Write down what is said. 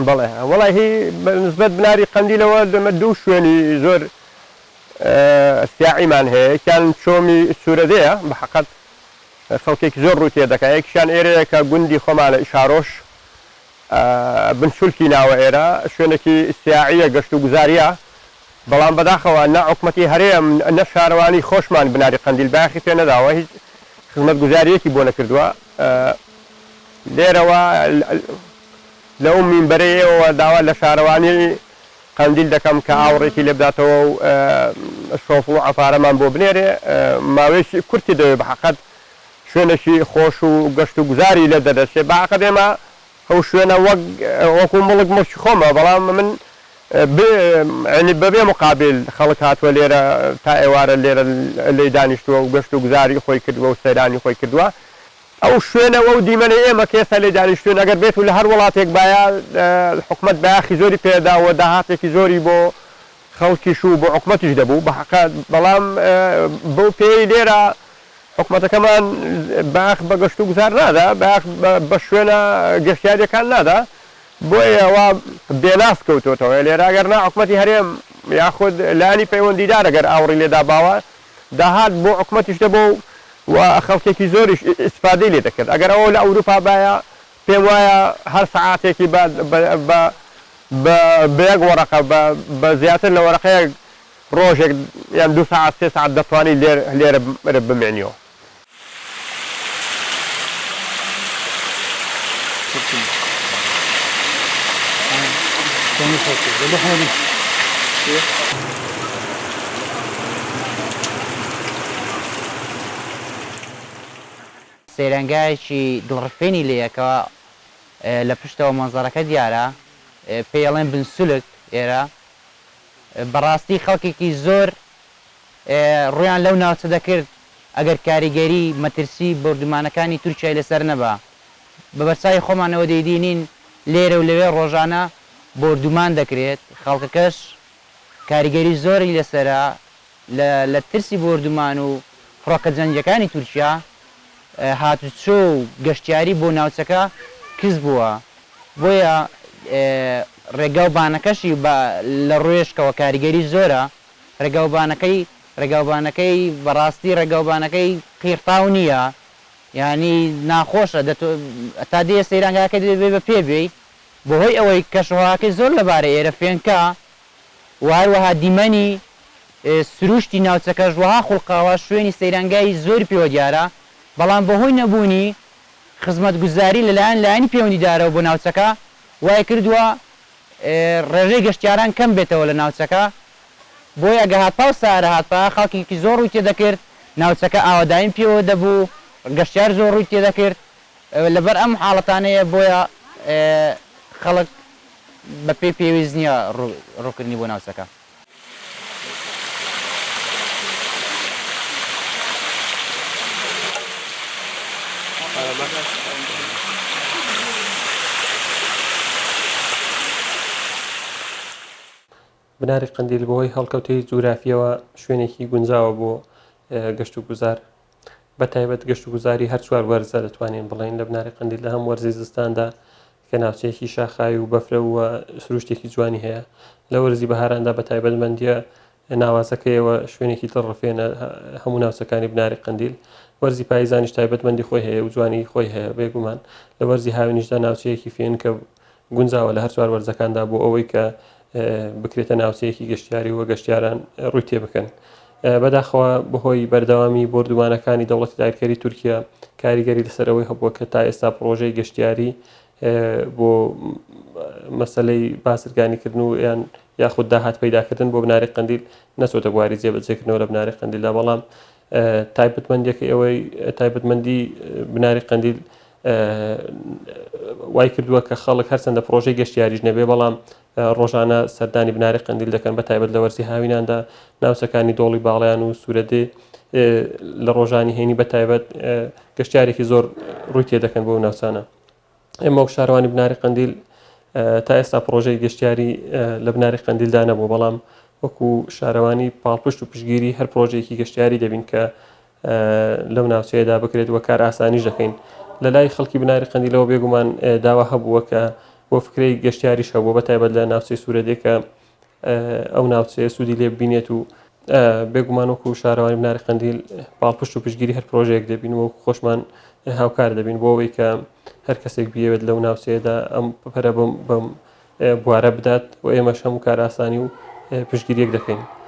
بەڵێ وەڵاهی بە نسبەت بناری قەندیلەوە دەمە دوو شوێنی زۆر سیاعیمان هەیە یەکیان چۆمی سوورەدێیە بە حەقەت خەڵکێکی زۆر ڕووی تێ دەکا یەکیشیان ئێرەیە کە گوندی خۆمانە ئیشارۆش بن سولکی ناوە ئێرە شوێنێکی سیاعیە گەشت و گوزاریە بەڵام بەداخەوە نە حکومەتی هەرێم نە شارەوانی خۆشمان بناری قەندیل بایەخی پێ نەداوە هیچ خزمەتگوزاریەکی بۆ نەکردووە لێرەوە لەو مینبەرەی ئێوەوە داوا لە شارەوانی قەندیل دەکەم کە ئاوڕێکی لێ بداتەوە و شۆفڵ و عەفارەمان بۆ بنێرێ، ماوەیەکی کورتی دەوێ بە حەقەت شوێنێکی خۆش و گەشت و گوزاری لێ دەردەچێ، بە حەقەت ئێمە ئەو شوێنە وەک وەکوو موڵک موڵکی خۆمە، بەڵام من بێ یانی بەبێ موقابیل خەڵک هاتووە لێرە تا ئێوارە لێرە لێی دانیشتووە و گەشت و گوزاری خۆی کردووە و سەیرانی خۆی کردووە. ئەو شوێنە و ئەو دیمەنەی ئێمە کە ئێستا لێی دانیشتووین ئەگەر بێت و لە هەر وڵاتێک بایە حکومەت بایەخی زۆری پێدەدا و داهاتێکی زۆری بۆ خەڵکیش و بۆ حکومەتیش دەبوو بە حەقە بەڵام بەو پێیەی لێرە حکومەتەکەمان بایەخ بە گەشت و گوزار نادا بایەخ بە شوێنە گەشتیارییەکان نادا بۆیە وا بێناز کەوتۆتەوە لێرە ئەگەر نا حکومەتی هەرێم یاخود لایەنی پەیوەندیدار ئەگەر ئاوڕی لێداباوە داهات بۆ حکومەتیش دەبوو و خەڵکێکی زۆریش ئیستفادەی لێ دەکرد. ئەگەر ئەوە لە ئەوروپا بایە پێم وایە هەر سەعاتێکی بە بە بە بە یەک وەڕەقە بە بە زیاتر لە وەرەقەیەک ڕۆژێک یان دوو سەعات سێ سەعات دەتوانی لێر لێرە بمێنیەوە. سەیرانگایەکی دڵڕفێنی لێیە کە لە پشتەوە مەنزەرەکە دیارە، پێی ئەڵێن بن سولک ئێرە. بەڕاستی خەڵکێکی زۆر ڕوویان لەو ناوچە دەکرد ئەگەر کاریگەری مەترسی بۆردومانەکانی تورکیای لەسەر نەبا. بە بەرچاوی خۆمانەوە دەیدینین لێرە و لەوێ ڕۆژانە بۆردومان دەکرێت، خەڵکەکەش کاریگەری زۆری لەسەرە لە لە ترسی بۆردومان و فڕۆکە جەنگیەکانی تورکیا هاتوچۆ و گەشتیاری بۆ ناوچەکە کز بووە بۆیە ڕێگاو بانەکەشی بە لە ڕوێشکەوە کاریگەری زۆرە ڕێگاوبانەکەی ڕێگاوبانەکەی بەڕاستی ڕێگاوبانەکەی قیڕتاو نییە یانی ناخۆشە دەتۆ تا دێیە سەیرانگاکەی دەبێ بە پێ بێی بەهۆی ئەوەی کەشوهەواکەی زۆر لەبارە ئێرە فێنکە و هەروەها دیمەنی سروشتی ناوچەکەش وەها خوڵقاوە شوێنی سەیرانگای زۆری پێوە دیارە بەڵام بەهۆی نەبوونی خزمەتگوزاری لەلایەن لایەنی پەیوەندیدارەوە بۆ ناوچەکە وایکردووە ڕێژەی گەشتیاران کەم بێتەوە لە ناوچەکە، بۆیە گە هاتپا و سارە هاتپا خەڵکێکی زۆر ڕووی تێدەکرد، ناوچەکە ئاوەدانی پێوە دەبوو، گەشتیار زۆر ڕووی تێدەکرد، لەبەر ئەم حاڵەتانەیە بۆیە خەڵک بە پێی پێویست نییە ڕووکردنی بۆ ناوچەکە. بناری قەندیل بەهۆی هەڵکەوتەی جوگرافییەوە شوێنێکی گونجاوە بۆ گەشت و گوزار بە تایبەت گەشت و گوزاری هەر چوار وەرزە دەتوانین بڵێین لە بناری قەندیل لە هەم وەرزی زستاندا کە ناوچەیەکی شاخاوی و بەفرە و سروشتێکی جوانی هەیە لە وەرزی بەهاراندا بە تایبەتمەندیە ناوازەکەیەوە شوێنێکی دڵڕفێنە هەموو ناوچەکانی بناری قەندیل وەرزی پاییزانیش تایبەتمەندی خۆی هەیە و جوانی خۆی هەیە بێگومان لە وەرزی هاوینیشدا ناوچەیەکی فێنکە گونجاوە لە هەر چوار وەرزەکاندا بۆ ئەوەی کە بکرێتە ناوچەیەکی گەشتیاری و گەشتیاران ڕووی تێ بکەن. بەداخەوە بەهۆی بەردەوامی بۆردومانەکانی دەوڵەتی داگیرکەری تورکیا کاریگەری لەسەر ئەوەی هەبووە کە تا ئێستا پڕۆژەی گەشتیاری بۆ مەسلەی بازرگانیکردن و یان یاخود داهات پەیداکردن بۆ بناری قەندیل نەچۆتە بواری جێبەجێکردنەوە لە بناری قەندیلدا بەڵام تایبەتمەندیەکەی ئەوەی تایبەتمەندی بناری قەندیل وای کردووە کە خەڵک هەرچەندە پرۆژەی گەشتیاریش نەبێ بەڵام ڕۆژانە سەردانی بناری قەندیل دەکەن بە تایبەت لە وەرزی هاویناندا ناوچەکانی دۆڵی باڵیان و سوورەدێ لە ڕۆژانی هەینی بە تایبەت گەشتیارێکی زۆر ڕووی تێ دەکەن بۆ ناوچانە. ئێمە وەک شارەوانی بناری قەندیل تا ئێستا پڕۆژەی گەشتیاری لە بناری قەندیلدا نەبوو، بەڵام وەکو شارەوانی پاڵپشت و پشتگیری هەر پڕۆژەیەکی گەشتیاری دەبین کە لەو ناوچەیەدا بکرێت و کار ئاسانیش دەکەین. لە لای خەڵکی بناری قەندیلەوە بێگومان داوا هەبووە کە بۆ فکرەی گەشتیاریش هەبووە بە تایبەت لە ناوچەی سوورەدێ کە ئەو ناوچەیە سوودی لێ ببینێت و بێگومان وەکو شارەوانی بناری قەندیل پاڵپشت و پشتگیری هەر پرۆژەیەک دەبین و خۆشمان هاوکار دەبین بۆ ئەوەی کە هەر کەسێک بیەوێت لەو ناوچەیەدا ئەم پەرە بەم بوارە بدات و ئێمەش هەموو کارئاسانی و پشتگیریەک دەکەین.